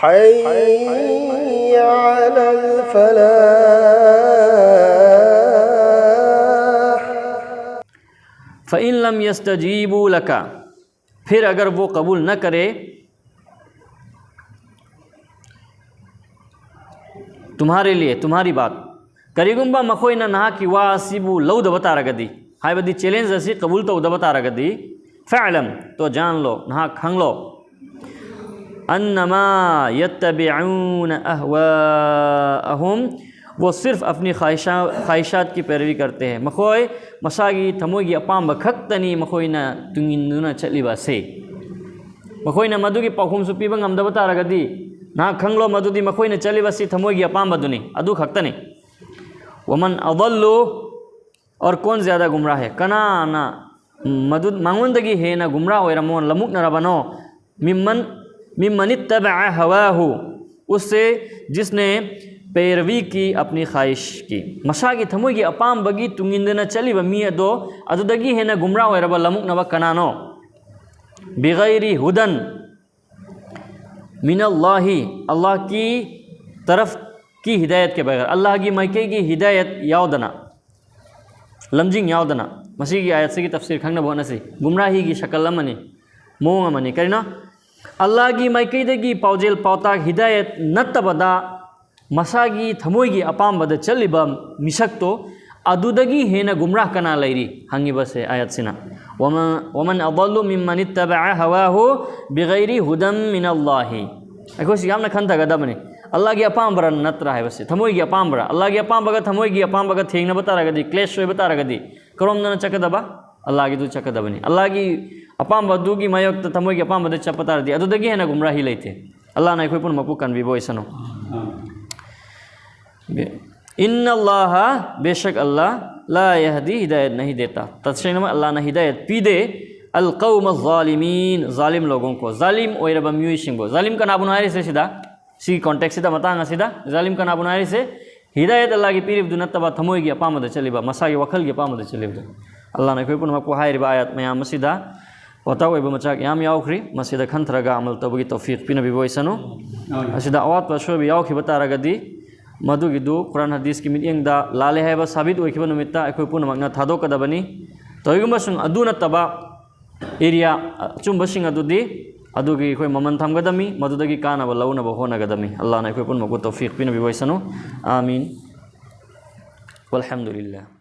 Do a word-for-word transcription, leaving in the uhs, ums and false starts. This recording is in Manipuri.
حي على الفلاح. فإن لم يستجيبوا لك، फिर अगर वो कबूल न करे तुम्हारे लिए, तुम्हारी बात, ꯀꯔꯤꯒꯨꯝꯕ ꯃꯈꯣꯏꯅ ꯅꯍꯥꯛꯀꯤ ꯋꯥ ꯑꯁꯤꯕꯨ ꯂꯧꯗꯕ ꯇꯥꯔꯒꯗꯤ, ꯍꯥꯏꯕꯗꯤ ꯆꯦꯂꯦꯟꯖ ꯑꯁꯤ ꯀꯕꯨꯜ ꯇꯧꯗꯕ ꯇꯥꯔꯒꯗꯤ, فاعلم, ꯇꯣ ꯖꯥꯟꯂꯣ, ꯅꯍꯥꯛ ꯈꯪꯂꯣ, أنما يتبعون أهواءهم, वो सिर्फ अपनी ख्वाहिशा ख्वाहिशात की पैरवी करते हैं. ꯃꯈꯣꯏ ꯃꯁꯥꯒꯤ ꯊꯃꯣꯏꯒꯤ ꯑꯄꯥꯝꯕ ꯈꯛꯇꯅꯤ ꯃꯈꯣꯏꯅ ꯇꯨꯡꯏꯟꯗꯨꯅ ꯆꯠꯂꯤꯕ ꯑꯁꯤ. ꯃꯈꯣꯏꯅ ꯃꯗꯨꯒꯤ ꯄꯥꯎꯈꯨꯝꯁꯨ ꯄꯤꯕ ꯉꯝꯗꯕ ꯇꯥꯔꯒꯗꯤ, ꯅꯍꯥꯛ ꯈꯪꯂꯣ, ꯃꯗꯨꯗꯤ ꯃꯈꯣꯏꯅ ꯆꯠꯂꯤꯕꯁꯤ ꯊꯃꯣꯏꯒꯤ ꯑꯄꯥꯝꯕꯗꯨꯅꯤ, ꯑꯗꯨ ꯈꯛꯇꯅꯤ. ومن أضل, और कौन ज़्यादा गुमराह है, ꯀꯅꯥꯅ ꯃꯗꯨ, ꯃꯉꯣꯟꯗꯒꯤ ꯍꯦꯟꯅ ꯒꯨꯝꯔꯥ ꯑꯣꯏꯔꯝꯃꯣ, ꯂꯃꯨꯛꯅꯔꯕꯅꯣ, ممن ممن اتبع هواه, उससे जिसने पैरवी की अपनी ख्वाहिश की, ꯃꯁꯥꯒꯤ ꯊꯃꯣꯏꯒꯤ ꯑꯄꯥꯝꯕꯒꯤ ꯇꯨꯡꯏꯟꯗꯅ ꯆꯠꯂꯤꯕ ꯃꯤ ꯑꯗꯣ, ꯑꯗꯨꯗꯒꯤ ꯍꯦꯟꯅ ꯒꯨꯝꯔꯥ ꯑꯣꯏꯔꯕ ꯂꯃꯨꯛꯅꯕ ꯀꯅꯥꯅꯣ? بغير هدى من الله, अल्लाह की तरफ की हिदायत के बगैर, ꯑꯜꯂꯥꯍꯒꯤ ꯃꯥꯏꯀꯩꯒꯤ ꯍꯤꯗꯥꯌꯠ ꯌꯥꯎꯗꯅ, ꯂꯝꯖꯤꯡ ꯌꯥꯎꯗꯅ. ꯃꯁꯤꯒꯤ ꯑꯥꯌꯠꯁꯤꯒꯤ ꯇꯐꯁꯤꯔ ꯈꯪꯅꯕ ꯍꯣꯠꯅꯁꯤ. ꯒꯨꯝꯔꯥꯍꯤꯒꯤ ꯁꯀꯜ ꯑꯃꯅꯤ, ꯃꯑꯣꯡ ꯑꯃꯅꯤ꯫ ꯀꯔꯤꯅꯣ? ꯑꯜꯂꯥꯍꯒꯤ ꯃꯥꯏꯀꯩꯗꯒꯤ ꯄꯥꯎꯖꯦꯜ ꯄꯥꯎꯇꯥꯛ ꯍꯤꯗꯥꯌꯠ ꯅꯠꯇꯕꯗ ꯃꯁꯥꯒꯤ ꯊꯃꯣꯏꯒꯤ ꯑꯄꯥꯝꯕꯗ ꯆꯠꯂꯤꯕ ꯃꯤꯁꯛꯇꯣ, ꯑꯗꯨꯗꯒꯤ ꯍꯦꯟꯅ ꯒꯨꯝꯔꯥꯍ ꯀꯅꯥ ꯂꯩꯔꯤ? ꯍꯪꯉꯤꯕꯁꯦ ꯑꯥꯌꯠꯁꯤꯅ꯫ ومن ومن أضل ممن اتبع هواه بغير هدى من الله. ꯑꯩꯈꯣꯏꯁꯤ ꯌꯥꯝꯅ ꯈꯟꯊꯒꯗꯕꯅꯤ꯫ ꯑꯜꯂꯥꯍꯒꯤ ꯑꯄꯥꯝꯕꯔ ꯅꯠꯇ꯭ꯔꯥ ꯍꯥꯏꯕꯁꯦ, ꯊꯃꯣꯏꯒꯤ ꯑꯄꯥꯝꯕꯔ? ꯑꯜꯂꯥꯍꯒꯤ ꯑꯄꯥꯝꯕꯒ ꯊꯃꯣꯏꯒꯤ ꯑꯄꯥꯝꯕꯒ ꯊꯦꯡꯅꯕ ꯇꯥꯔꯒꯗꯤ, ꯀ꯭ꯂꯦꯁ ꯑꯣꯏꯕ ꯇꯥꯔꯒꯗꯤ, ꯀꯔꯣꯝꯗꯅ ꯆꯠꯀꯗꯕ? ꯑꯜꯂꯥꯍꯒꯤꯗꯨ ꯆꯠꯀꯗꯕꯅꯤ꯫ ꯑꯜꯂꯥꯍꯒꯤ ꯑꯄꯥꯝꯕꯗꯨꯒꯤ ꯃꯥꯌꯣꯛꯇ ꯊꯃꯣꯏꯒꯤ ꯑꯄꯥꯝꯕꯗ ꯆꯠꯄ ꯇꯥꯔꯗꯤ, ꯑꯗꯨꯗꯒꯤ ꯍꯦꯟꯅ ꯒꯨꯝꯔꯥꯍꯤ ꯂꯩꯇꯦ꯫ ꯑꯜꯂꯥꯍꯅ ꯑꯩꯈꯣꯏ ꯄꯨꯝꯅꯃꯛꯄꯨ ꯀꯟꯕꯤꯕ ꯑꯣꯏꯁꯅꯨ꯫ إن الله, बेशक अल्लाह, لا يهدي, हिदायत नहीं देता. ꯇꯁꯦꯡꯅꯃꯛ ꯑꯜꯂꯥꯍꯅ ꯍꯤꯗꯥꯌꯠ ꯄꯤꯗꯦ, القوم الظالمين, ꯖꯥꯂꯤꯝ लोगों को, ꯖꯥꯂꯤꯝ ꯑꯣꯏꯔꯕ ꯃꯤꯑꯣꯏꯁꯤꯡꯕꯨ꯫ ꯖꯥꯂꯤꯝ ꯀꯅꯥꯕꯨꯅꯣ ꯍꯥꯏꯔꯤꯁꯦ ꯁꯤꯗ? ꯁꯤꯒꯤ ꯀꯣꯟꯇꯦꯛꯁꯁꯤꯗ, ꯃꯇꯥꯡ ꯑꯁꯤꯗ, ꯖꯥꯂꯤꯝ ꯀꯅꯥꯕꯨꯅꯣ ꯍꯥꯏꯔꯤꯁꯦ? ꯍꯤꯗꯥꯌꯠ ꯑꯜꯂꯥꯍꯒꯤ ꯄꯤꯔꯤꯕꯗꯨ ꯅꯠꯇꯕ, ꯊꯃꯣꯏꯒꯤ ꯑꯄꯥꯝꯕꯗ ꯆꯠꯂꯤꯕ, ꯃꯁꯥꯒꯤ ꯋꯥꯈꯜꯒꯤ ꯑꯄꯥꯝꯕꯗ ꯆꯠꯂꯤꯕꯗꯨ꯫ ꯑꯜꯂꯥꯍꯅ ꯑꯩꯈꯣꯏ ꯄꯨꯝꯅꯃꯛꯄꯨ ꯍꯥꯏꯔꯤꯕ ꯑꯥꯌꯠ ꯃꯌꯥꯝ ꯑꯁꯤꯗ ꯋꯥꯇꯥ ꯑꯣꯏꯕ ꯃꯆꯥꯛ ꯌꯥꯝ ꯌꯥꯎꯈ꯭ꯔꯤ꯫ ꯃꯁꯤꯗ ꯈꯟꯊꯔꯒ ꯑꯃꯜ ꯇꯧꯕꯒꯤ ꯇꯧꯐꯤꯛ ꯄꯤꯅꯕꯤꯕ ꯑꯣꯏꯁꯅꯨ꯫ ꯑꯁꯤꯗ ꯑꯋꯥꯠꯄ ꯑꯁꯣꯏꯕ ꯌꯥꯎꯈꯤꯕ ꯇꯥꯔꯒꯗꯤ, ꯃꯗꯨꯒꯤꯗꯨ ꯀꯨꯔꯥꯟ ꯍꯗꯤꯁꯀꯤ ꯃꯤꯠꯌꯦꯡꯗ ꯂꯥꯜꯂꯦ ꯍꯥꯏꯕ ꯁꯥꯕꯤꯠ ꯑꯣꯏꯈꯤꯕ ꯅꯨꯃꯤꯠꯇ ꯑꯩꯈꯣꯏ ꯄꯨꯝꯅꯃꯛꯅ ꯊꯥꯗꯣꯛꯀꯗꯕꯅꯤ꯫ ꯇꯧꯏꯒꯨꯝꯕꯁꯨꯡ ꯑꯗꯨ ꯅꯠꯇꯕ ꯑꯦꯔꯤꯌꯥ ꯑꯆꯨꯝꯕꯁꯤꯡ ꯑꯗꯨꯗꯤ ꯑꯗꯨꯒꯤ ꯑꯩꯈꯣꯏ ꯃꯃꯜ ꯊꯝꯒꯗꯕꯅꯤ, ꯃꯗꯨꯗꯒꯤ ꯀꯥꯟꯅꯕ ꯂꯧꯅꯕ ꯍꯣꯠꯅꯒꯗꯕꯅꯤ꯫ ꯑꯜꯂꯥꯍꯅ ꯑꯩꯈꯣꯏ ꯄꯨꯝꯅꯃꯛꯄꯨ ꯇꯧꯐꯤꯛ ꯄꯤꯅꯕꯤꯕ ꯑꯣꯏꯁꯅꯨ꯫ ꯑꯥꯃꯤꯟ꯫ ꯋꯜꯍꯝꯗꯨꯂꯤꯜꯂꯥꯍ꯫